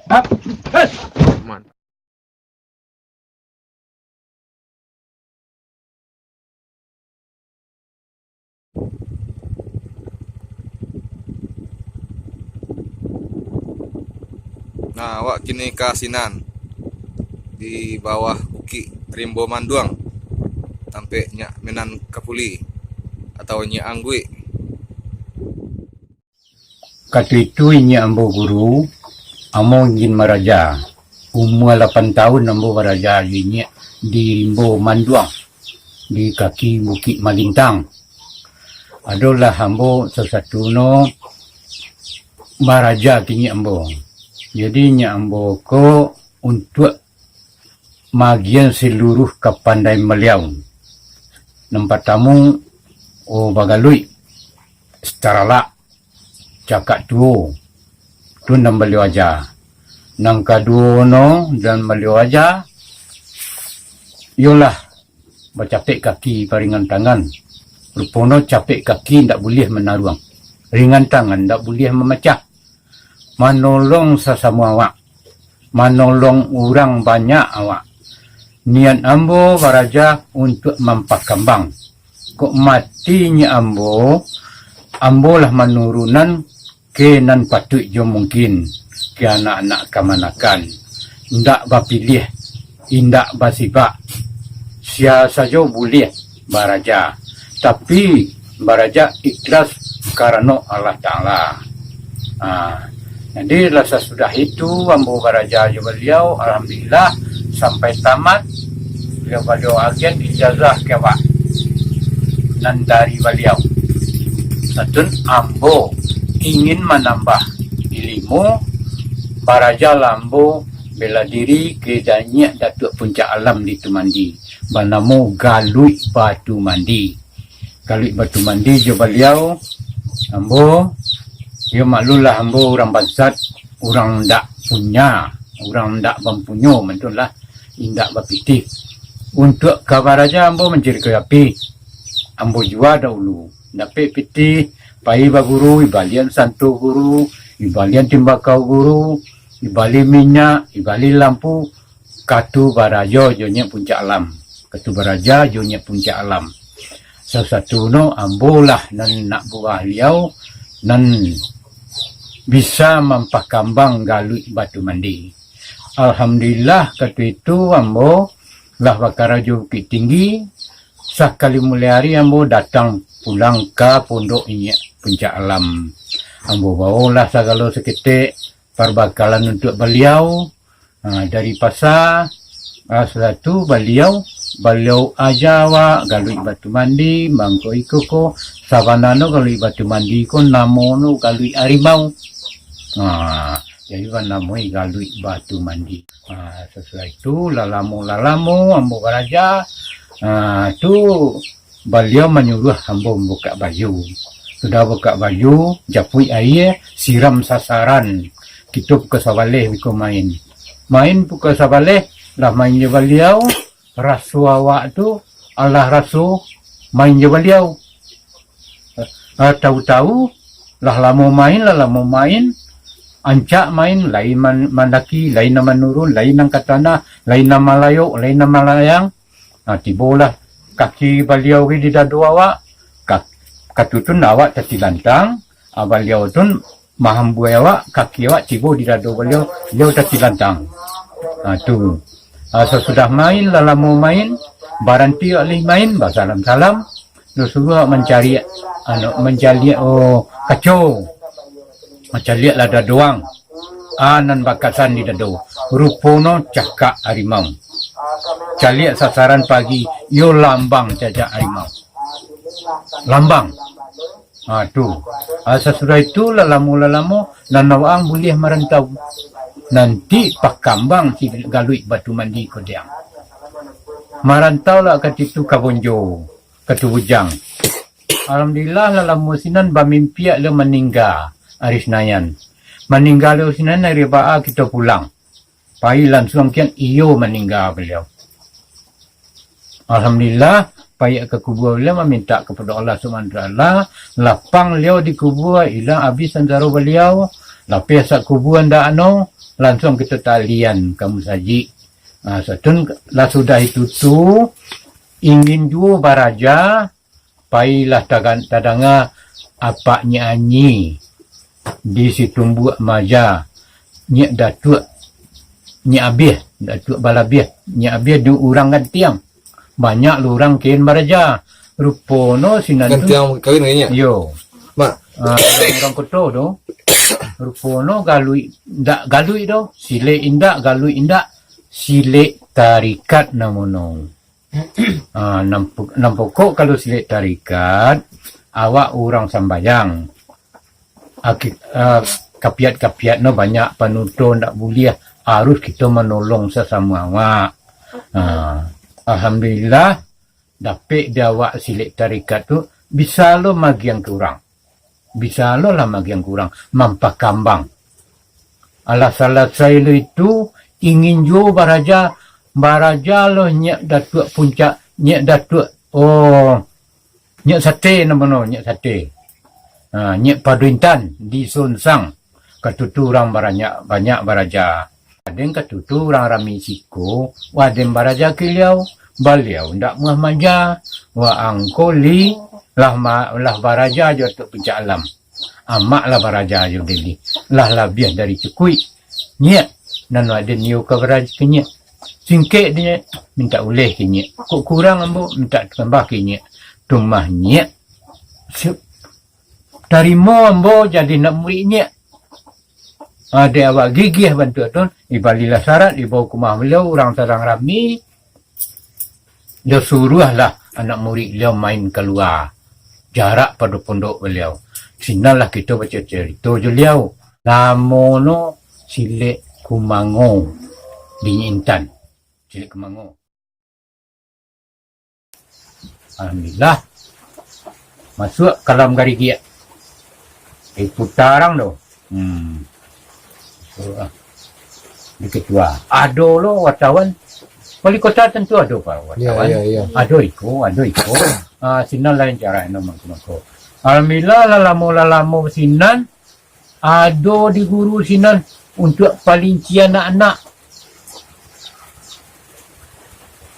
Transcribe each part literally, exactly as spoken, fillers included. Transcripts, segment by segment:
Hap. Hei. Nah, awak kini ka sinan di bawah Bukik Rimbo Manduang, tampek Nyak Menan Kapuli atau Nyak Angguik. Katitu inyiak ambo guru, ambo ingin maraja. Umua lapan taun ambo baraja jo inyiak di Rimbo Manduang, di kaki Bukik Malintang. Adolah ambo sasatuno maraja ka inyiak ambo. Jadi inyiak ambo ko untuak maagian saluruah kapandaian baliau. Nan partamo, oh, bagaluik, sitaralak, cakak tuo, tu nan baliau aja. Nan kaduo no, nan baliau aja, iyolah bacapek kaki paringan tangan. Rupono capek kaki ndak buliah manaruang, ringan tangan ndak buliah mamacah. Manolong sasamo awak, manolong urang banyak awak. Niat ambo baraja untuak mampakambang. Kok mati nyo ambo, ambo lah manurunan ka nan patuik jo mungkin, ka anak-anak kamanakan. Indak bapiliah, indak basibak. Sia sajo buliah baraja, tapi baraja ikhlas karano Allah Taala. Ha, jadi lah sasudah itu ambo baraja jo baliau, alhamdulillah, sampai tamat. Baliau-baliau agian ijazah ka awak nan dari baliau. Satun ambo ingin manambah ilimu, baraja lah ambo bela diri ka inyiak Datuak Puncak Alam di Tumandi, banamo Galuik Batu Mandi. Galuik Batu Mandi jo baliau, ambo, yo maklumlah ambo urang bansat, urang ndak punya, urang ndak bampunyo, mantulah indak bapitih. Untuak ka baraja ambo mancari kayu api, ambo jua dahulu, dapek pitih, pai baguru, ibalian santo guru, ibalian timbakau guru, ibali minyak, ibali lampu, katu baraja jo nyiak Puncak Alam. Katu baraja jo nyiak Puncak Alam. Sasatuno ambo lah nan anak buah baliau nan bisa mampakambang Galuik Batu Mandi. Alhamdulillah, katu itu ambo lah bakarajo Bukik Tinggi, sakali mulai ari ambo datang pulang ka pondok inyiak Puncak Alam. Ambo bawolah sagalo saketek parbakalan untuak baliau, ha, dari pasa, ha, sudah tu baliau, baliau aja awak Galuik Batu Mandi, mangko iko ko, sabananyo Galuik Batu Mandi ko namonyo Galuik Harimau. Ha, jadi banamoi Galuik Batu Mandi. Ha, sasudah itu, lah lamo, lah lamo ambo baraja, ha, tu baliau manyuruah ambo mambukak baju. Sudah bukak baju, japuik aia, siram sasaran. Kito pukua sabaleh biko main. Main pukua sabaleh, lah main jo baliau, raso awak tu, alah raso main jo baliau. Ah, tahu-tahu, lah lamo main, lah lamo main, ancak main, lai man-, mandaki, lai nan manurun, lai nan ka tanah, lai nan malayok, lai nan malayang. Nah, tibolah kaki baliau di dado awak, ka-, katutun awak tatilantang, ah, baliau tun mahambuai awak, kaki awak tibo di dado baliau, baliau tatilantang. Nah, tu. Ah, sasudah main, lah lamo main, baranti alih main, basalam-salam, suruah mancaliak, anu, mancaliak, oh, kaco. Mancaliak lah dado ang. Ah, nan bakasan di dado. Rupono cakak harimau. Caliak sasaran pagi, iyo lambang cacak harimau. Lambang. Ha, tu. Ha, sasudah itu, lah lamo, lah lamo, nan awak ang buliah marantau. Nanti pakambang si Galuik Batu Mandi ko diang. Marantau lah ka situ ka Bonjo, ka Tubujang. Alhamdulillah, lah lamo sinan bamimpiak lah maningga ari Sinayan. Maningga lah sinan ari baa kito pulang. Pai lansuang kian iyo maningga baliau. Alhamdulillah, pai ka kubua baliau mamintak kapado Allah Subhanahu Wa Taala, lapang liau di kubua, ilang abih sansaro baliau, lapeh sak kubua ndak ano, Lansuang kito talian ka musajik. Ah, satun lah sudah itu tu, ingin juo baraja, pailah tagan-, tadanga apak Nyiak Anyi di Situmbuak Maja, Nyiak Datuak, Nyiak Abiah, Datuak Balabiah, Nyiak Abiah di urang Gantiang. Banyak lo urang ken baraja. Rupono sinan tu Gantiang kawin kayaknya. Yo. Mak. Ah, urang, urang koto tu. Rupono galuik, ndak galuik tu. Silek indak, galuik indak. Silek tarikat namono. Ah, nan po-, nan pokok kalau silek tarikat, awak urang sambayang. Aki-, ah, kapiat-kapiat no banyak, panuto ndak buliah, harus kito manolong sasamo awak. Ah, alhamdulillah, dapek di awak silek tarikat tu, bisa lo magiang ka urang. Bisa lo lah magiang ka urang, mampakambang. Alah salasai lo itu, ingin juo baraja, baraja lo Nyiak Datuak Puncak, Nyiak Datuak, oh, Nyiak Sate namono, Nyiak Sate. Ha, Nyiak Pado Intan di Sonsang. Katutu urang baranyak, banyak baraja. Aden katutu urang rami siko, waden baraja ka liau. Baliau ndak muah maja. Wa angko li lah ma-, lah baraja jo Datuak Puncak Alam. Amak lah baraja jo dili. Lah labiah dari cukuik. Nyiak, nan waden iyo ka baraja ka Nyiak. Singkek di Nyiak, mintak uleh ka Nyiak. Kok kurang ambo, mintak tambah ka Nyiak. Tumah Nyiak. Si-, tarimo ambo jadi anak murik Nyiak. Ah, dek awak gigih bantuak tu, dibalilah sarat, dibawa ka rumah baliau, urang sadang rami. Yo suruahlah anak murik liau main kalua, jarak pado pondok baliau. Sinanlah kito bacarito jo liau. Namono Silek Kumango di Nyiak Intan. Silek Kumango. Alhamdulillah. Masuak ka dalam garigiak. Eh, putarang tu. Hmm. So, ah. Di ketua. Ado lo wartawan. Wali kota tentu ado, Pak, Ya, wartawan. ya, ya. Ado iko, ado iko. Ah, sinan lain cara no mangko-mangko. Alhamdulillah, lah lamo, lah lamo sinan. Ado di guru sinan untuak palinci anak-anak.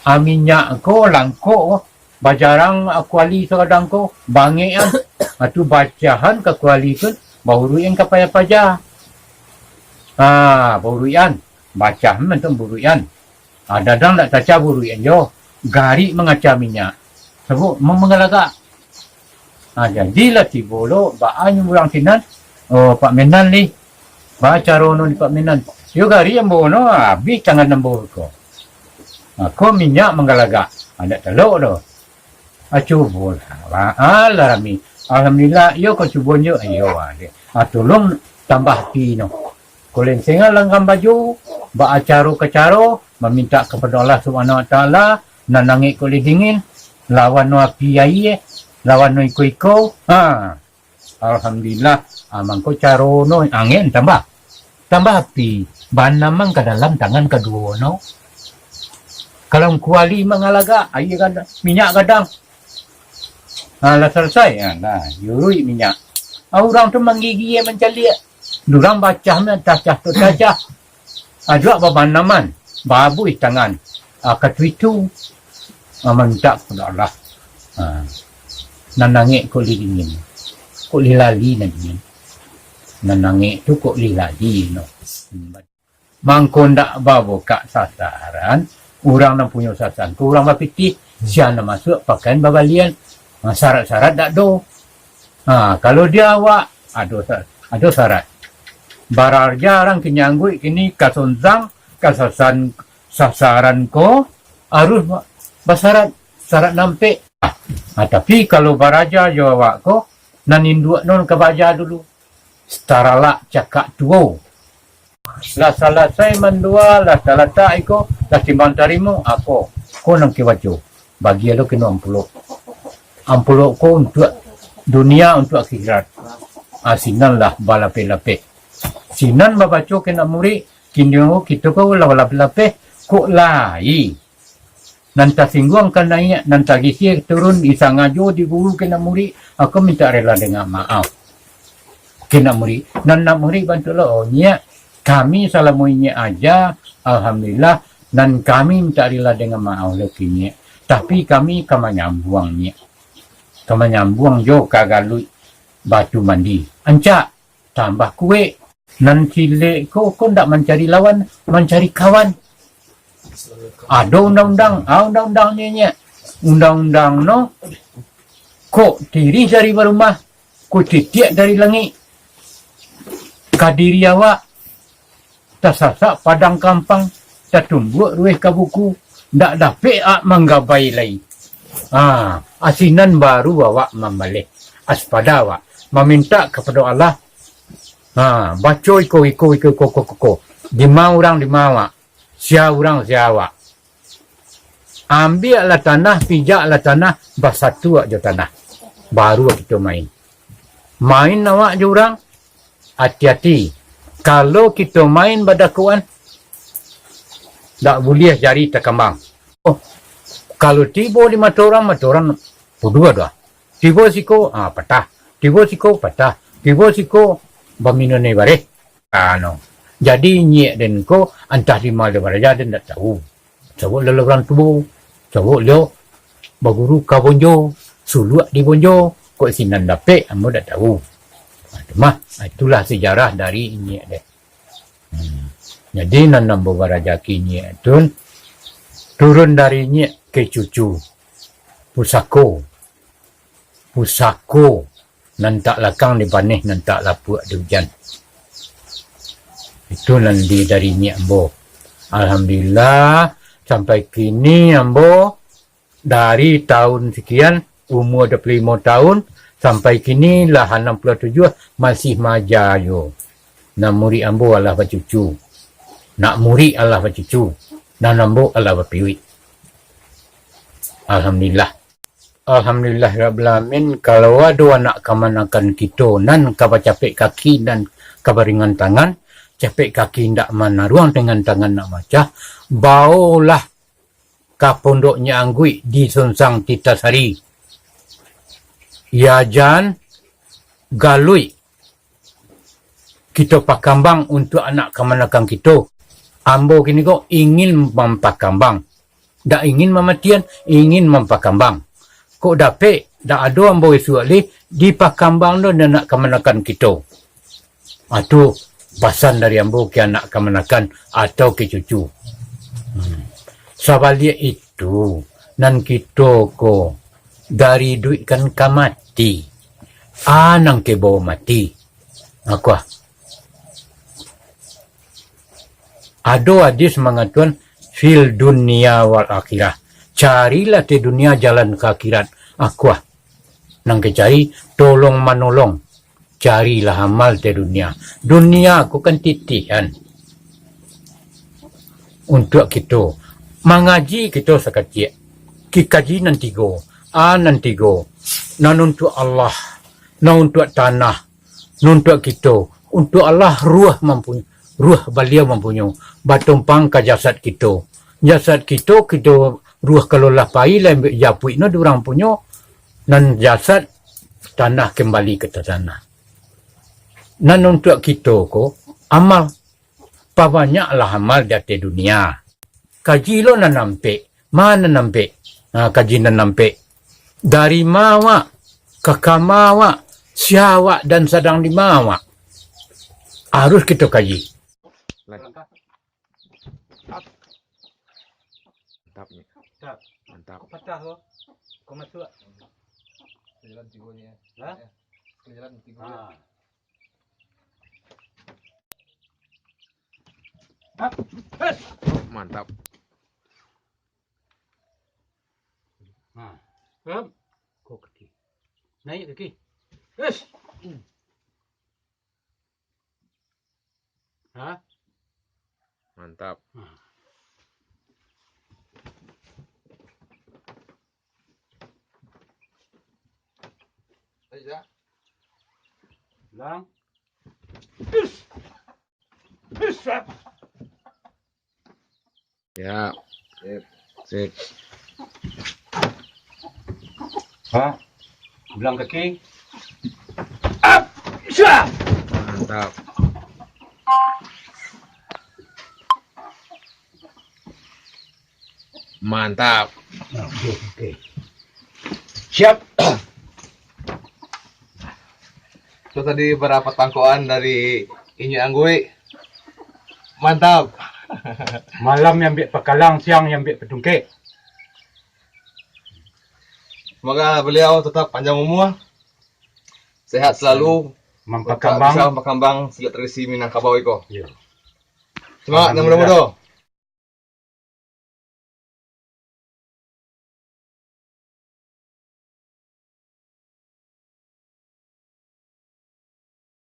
Ah, minyak ko, langkok ko, bajarang, ah, kuali sakadang ko, bangek an. Ah, tu bacahan ka kuali tu, bauruik an ka paja-paja. Ah, bauruik an. Bacah mantun bauruik an. Ah, dadang ndak tacah buruik an jo. Garik mangacah minyak. Sabab ma-, manggalagak. Ah, jadilah tibo lo, baa nyo urang sinan, oh, Pak Menan lih. Baa caro no di Pak Menan. Yo garik ambo no, abih tangan ambo ko. Ah, ko minyak manggalagak. Ah, ndak talok doh. Ah, cubolah. Ah, alah rami. Alhamdulillah, iyo ko cubo nyo. Iyo, ah, dek. Ah, tolong tambah api no. Kulencengan langgam baju, baa caro ka caro, mamintak kapado Allah Subhanahu Wa Taala, nan angek kok lih dingin, lawan no api aia, lawan no iko-iko. Ha. Alhamdulillah, ah, mangko caro no angek tambah. Tambah api, banamang ka dalam tangan kaduo no. Kalau kuali mangalagak, aia gadang, minyak gadang. Ha, lah salasai, ha, nah, diuruik minyak. Ha, urang tu manggigia mancaliak. Durang bacah mah tacah tu tacah. Ha, juak babanaman, babuih tangan. Ha, katu itu, ha, mamintak kapado Allah. Ha, nan angek kok lih dingin. Kok lih lali nan dingin. Nan angek tu kok lih lali no. Hmm. Mangko ndak babukak sasaran, urang nan punyo sasaran tu urang bapitih, sia nan masuak pakaian babalian, ha, sarat-sarat dak do. Ha, kalau di awak, ado sa-, ado sarat. Baraja urang kini angguik kini ka Sonsang, ka sasan-, sasaran ko, harus ba-, basarat, sarat nampek. Ha, tapi kalau baraja jo awak ko, nan induak non ka baraja dulu. Taralak cakak tuo. Lah salasai mandua, lah talatak iko, lah timbang tarimo, ako. Ko nan kibaco. Bagi lo kino ampulok. Ampulok ko untuak dunia, untuak akhirat. Ah, sinan lah balapeh-lapeh. Sinan babaco kena murik, kini kito ko lah balapeh-lapeh, kok lai. Nan tasingguang ka naiak, nan tagisia turun, disangajo diguru kena murik, ako minta rela danga maaf. Kena murik, nan nak murik bantuak lo, oh, nyiak, Kami salamo inyiak aja, alhamdulillah, nan kami mintak rila dengan maaf lah ka inyiak. Tapi kami ka manyambuang inyiak. Ka manyambuang jo ka galuik batu mandi. Ancak, tambah kuek. Nan cilik ko, ko ndak mancari lawan, mancari kawan. Ado undang-undang, ah, undang-undang nyiak. Undang-undang no, kok tirih dari barumah, kok titiak dari langik. Ka diri awak, tasasak padang kampang, tatumbuak ruweh ka buku, ndak dapek awak manggabai lai. Ha, asinan baru awak mambaleh. Aspada awak mamintak kapado Allah. Ha, baco iko, iko, iko, iko, iko, iko. Dima urang, dima awak. Sia urang, sia awak. Ambiaklah tanah, pijaklah tanah, basatuak jo tanah. Baru kito main. Main awak jo urang, ati-ati. Kalau kito main badakuan, dak buliah jari takambang. Oh, kalau tibo di mato urang, mato urang puduah dah. Tibo siko, ah, patah. Tibo siko, patah. Tibo siko, baminun aia bareh. Anu. Jadi, inyiak den ko, antah di ma den baraja, den dak tahu. Sabab lalu urang tuo, sabab baliau baguru ka Bonjo, suluak di Bonjo, kok sinan dapek, ambo dak tahu. Ha, tu mah, ha, itulah sejarah dari inyiak den. Hmm. Jadi, nan ambo baraja ka inyiak tu, turun dari inyiak ka cucu, pusako, pusako, nan tak lakang dipaneh, nan tak lapuak diujan. Itu nan di dari inyiak ambo. Alhamdulillah, sampai kini ambo dari tahun sekian, umur dua puluh lima tahun, sampai kini lah anam puluh tujuh, masih maja juo. Nan murid ambo alah bacucu. Nak murid alah bacucu. Nan ambo alah bapiuik. Alhamdulillah. Alhamdulillah Rabbil Alamin, kalau ado anak kamanakan kito nan ka bacapek kaki, nan ka baringan tangan, capek kaki indak manaruang, ringan tangan nak macah, baolah ka pondok Nyiak Angguik di Sunsang Titasari. Yajan galuik kito pakambang untuak anak kamanakan kito. Ambo kini ko ingin mampakambang. Dak ingin mamatian, ingin mampakambang. Kok dapek, dak ado ambo isuak lai, dipakambang lo dek anak kamanakan kito. Ah, tu pasan dari ambo ka anak kamanakan atau ka cucu. Hmm. Sabaliak itu, nan kito ko dari iduik kan ka mati. Ah, nan ka bao mati. Akuah. Ado hadis mangatoan, "Fil dunia wal akhirah." Carilah di dunia jalan ka akhirat. Akuah. Nan ka cari, tolong manolong. Carilah amal di dunia. Dunia ko kan titihan. Untuak kito. Mangaji kito sakaciak. Ki kaji nan tigo. A nan tigo. Nan untuak Allah. Nan untuak tanah. Nan untuak kito. Untuak Allah ruh mampu-, ruh Baliau mampunyo. Batumpang ka jasad kito. Jasad kito, kito ruh kalau lah pai lah ambiak japuik no di urang punyo. Nan jasad tanah kambali ka tanah. Nan untuak kito ko amal. Pabanyaklah amal di ateh dunia. Kaji lo nan ampek. Ma nan ampek? Ha, kaji nan ampek. Dari ma awak? Ka kama awak? Sia awak dan sadang di ma awak? Harus kito kaji. Mantap ni. Mantap. Mantap. Kok patah ko? Kok masuak? Jalan tigo ni, ya. Hah? Ya. Jalan tigo ni. Ah. Hap. Hap. Mantap. Nah. Hap. Kok kaki. Naik kaki. Yes. Hah? Mantap. Nah. Ayo, Zak. Lang. Is. Is, Zak. Ya. Sip. Sip. Hah? Ulang kaki. Up! Syah! Mantap. Mantap. Nah, okey, okey. Siap. Itu tadi berapa tangkoan dari Inyo Angguik. Mantap. Malam yang ambiak pakalang, siang yang ambiak patungkek. Semoga beliau tetap panjang umur, sehat selalu, Mampakambang. Bisa mampakambang silat tradisi Minangkabau iko. Ya. Semangat nan mudo-mudo.